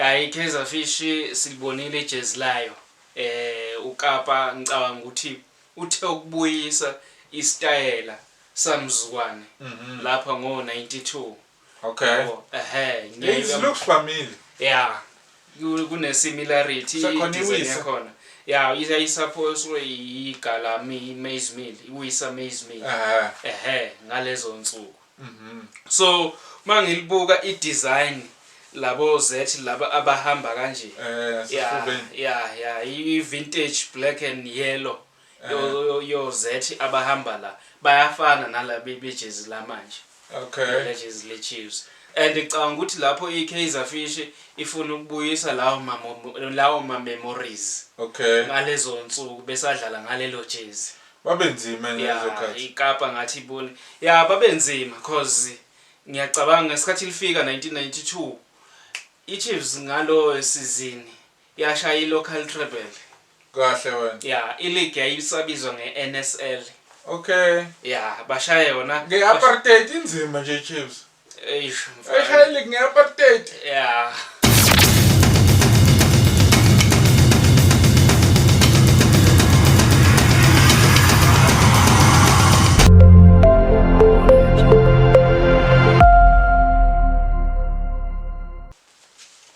Ya, iKaizer Fish silibonile ijezi layo. UKapa ngicabanga ukuthi uthe ukubuyisa isitayela samzukwane lapha ngo 92. Yabo, ehhe. It looks familiar. Yeah. Kune similarity Sekhona i-design iwisa. yakhona. Yeah, isaphoso igala maize meal, iwisa maize meal. Ehhe, ngalezo nsuku. So mangilibuka i-design labo Z laba abahamba kanje. Sesifubeni. Yeah, i-vintage black and yellow. Yo Z abahamba la bayafana nalaba bejezi lamanje. Lejezi le Chiefs. And ngicabanga ukuthi lapho iKaizer Fish ifuna ukubuyisa lawo ma memories. Ngalezo nsuku besadlala ngalelo jezi. Babenzima ngalezo khathi. iKapa ngathi ibone. Yeah, babenzima cause ngiyacabanga ngesikhathi lifika 1992 iChiefs ngalo season yashaya ilocal treble. Kahle wena. Yeah, ileague yayisabizwa ngeNSL. Yeah, bashaya yona. Ngeapartheid inzima nje iChiefs. Eish, mfana. Eshaya ileague ngeapartheid. Yeah.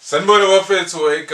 Sanibona bafethu.